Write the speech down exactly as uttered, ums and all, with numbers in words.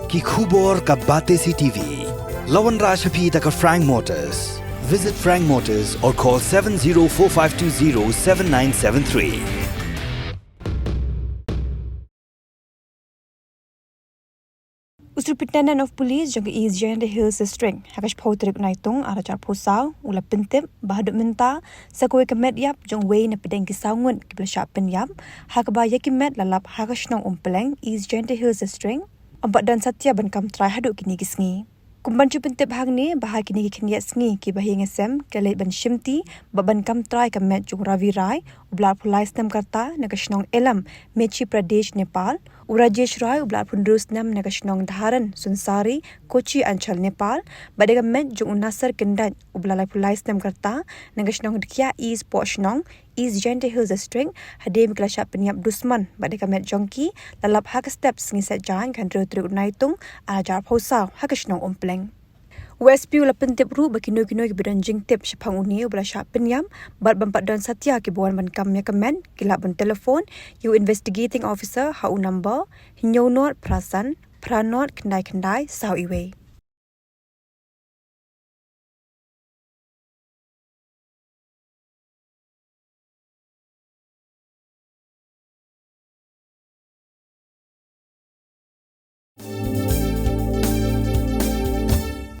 Ki khubor ka Batesi TV. La wanrah sha phi da ka Frank Motors. Visit Frank Motors or call seven zero four five two zero seven nine seven three. U Superintendent of Police jong ka East Jaintia Hills District, ha ka shiphew tarik Naitung, ar hajar arphew saw, u la pyntip ba haduh mynta sa kawei ka met ïap jong uwei na pdeng ki saw ngut kiba la shah pynïap, ha kaba ïa ki met la lap ha ka shnong Umpleng, East Jaintia Hills District, ym pat don satia ban kam trai haduh kine ki sngi. Kum ban shu pyntip hangne ba ha kine ki khyndiat sngi kiba ha ïing ha sem ki la leit ban shimti bad ban kam trai ka met jong u Ravi Rai, uba la arphew lai snem ka rta, na ka shnong Ilam, Mechi Pradesh, Nepal, u Rajesh Rai, uba la arphew hynriew snem, na ka shnong Dharan Sunsari, Kochi Anchal, Nepal, bad ïa ka met jong u Nasser Kyndait, uba la laiphew lai snem ka rta, na ka shnong Dkhiah East Pohshnong, East Jaintia Hills District, hadien ba ki la shah pynïap dusmon, bad ïa ka met jong ki la lap ha ka step sngi Saitjaiñ, ka hynriew tarik Naitung, ar hajar arphew saw, ha ka shnong Umpleng. U S P u la pyntip ruh ba kino kino kiba don jingtip shaphang une uba la shah pynïap bad ba ym pat don satia kiba wan ban kam ïa ka met, ki lah ban telephone ïa u Investigating Officer ha u number hynñiew nod phra san, phra nod khyndai khyndai saw uwei.